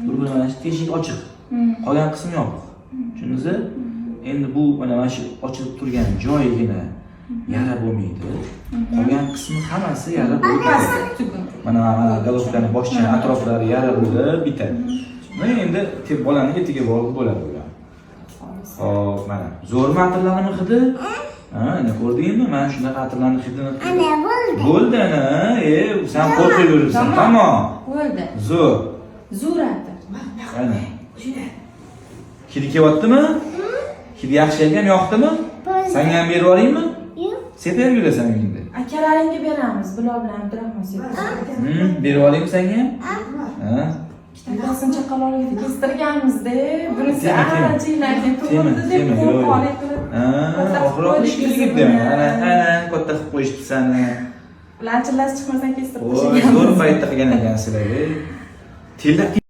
Bir biri mana shu teshik ochiq. Qolgan qismi yopiq. Tushundingiz? Endi bu mana shu ochilib turgan joyigina yara bo'lmaydi. Qolgan qismi hammasi yara bo'lib Pasti bitadi. Tugun. Mana головка ni boshchani atroflari yara bo'lib bitadi. Mana endi bolani etiga bog'liq bo'ladi bular. Xo'p, mana. Zo'rmi atirlarni hidi? Ha, ana ko'rdingmi? Mana shunaqa atirlarni hidini. Ana bo'ldi. Bo'ldi ana. Sen qo'rqib yuribsan. Tamom. Bo'ldi. Zo'r. Zo'r atir. Ana. Hidi kelyaptimi? Hidi yaxshi ekan, yoqdimi? Senga ham berib yuboraymi? Yo'q. Sepib yurasan uyingda. Akalaringga beramiz. Bilol bilan Abdurahmon sepadi. Berib yuboraymi senga ham? Ha? Ikkita chaqaloqlikda kestirganmizda. Bunisi Tema, tema. ancha keyin Tema, tug'ildi deb tema, yo'q, yo'q. qo'rqoqlik qilib. Ha, Katta qilib oxiri qo'ydik ish kelib buni. Ana, ana, katta qilib qo'yishdi seni. Ularni chillasi chiqmasdan kestirib Voy, tashlaganmiz. zo'r paytda qilgan ekansizlar. Tilla.